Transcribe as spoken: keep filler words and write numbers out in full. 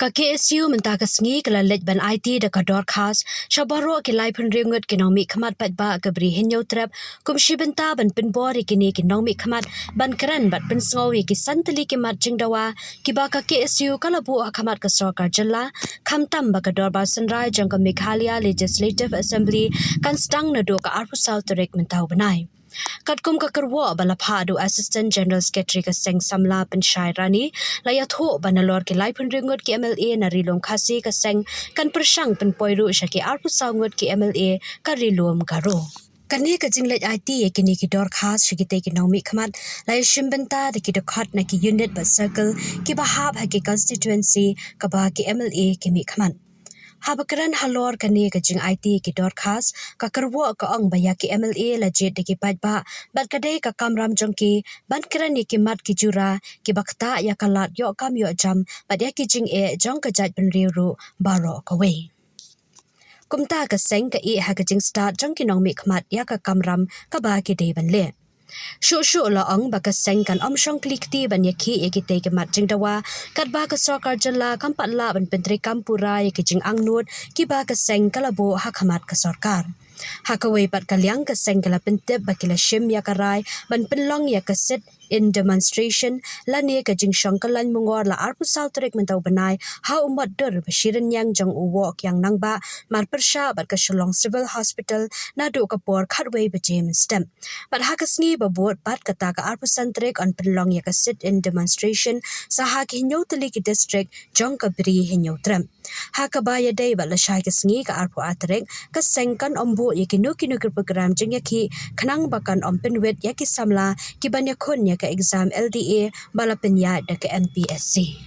Ka K S U mynta ka sngi ka la leit ban aiti da ka dorkhas sha baroh ki laiphew hynriew ngut ki nongmihkhmat paidbah ka Bri Hynñiewtrep, kum shi bynta ban pynbor ïa kine ki nongmihkhmat ban kren bad pynsngew ïa ki san tylli ki mat jingdawa kiba ka K S U ka la buh ha khmat ka sorkar jylla, khamtam ba ka dorbar synrai jong ka Meghalaya Legislative Assembly kan sdang naduh ka arphew saw tarik mynta u bnai. Katkum ka kyrwoh ba la phah da u Assistant General Secretary ka seng samla Pynshai Rani, la ïathuh ba nalor ki laiphew hynriew ngut ki M L A na Ri Lum Khasi ka seng kan pyrshang pynpoi ruh sha ki arphew saw ngut ki M L A ka Ri Lum Garo. Kane ka jingleit aiti ïa kine ki dorkhas sha kitei ki nongmihkhmat la ïashim bynta da ki dkhot na ki unit bad circle kiba hap ha ki constituency kaba ki M L A ki mihkhmat. Haba kren halor kane ka jingaiti ïa ki dorkhas, ka kyrwoh ka ong ba ïa ki M L A la jied da ki paidbah bad ka dei ka kamram jong ki ban kren ïa ki mat ki jura kiba ktah ïa ka lad ïoh kam ïoh jam bad ïa ki jingeh jong ka jaitbynriew ruh baroh kawei. Kumta ka seng ka ïeh ha ka jingstad jong ki nongmihkhmat ïa ka kamram kaba ki dei ban leh. Shuh shuh la ong ba ka seng kan ym shong kli kti ban ïakhih ïa kitei ki mat jingdawa katba ka sorkar jylla kam pat lah ban pyntreikam pura ïa ki jingangnud kiba ka seng ka la buh ha khmat ka sorkar. Ha kawei pat ka liang ka seng ka la pyntip ba ki la shim ïa ka rai ban pynlong ïa ka sit-in demonstration lane ka jingshong kyllain mungor la arphew saw tarik mynta u bnai ha u mot dur ba shi rynïeng jong u Woh Kiang Nangbah marpyrshah bad ka Shillong Civil Hospital naduh ka por khatwei baje mynstep. Bad ha ka sngi ba bud pat kata ka arphew san tarik yn pynlong ïa ka sit-in demonstration sha ha ki hynñiew tylli ki district jong ka Bri Hynñiewtrep. Ha kaba ïadei bad lashai ka sngi ka arphew ar tarik, ka seng kan ym buh ïa kino kino ki program jingïakhih khnang ba kan ym pynwit ïa ki samla kiban ïakhun ïa ka exam L D A ba la pynïaid da ka M P S C.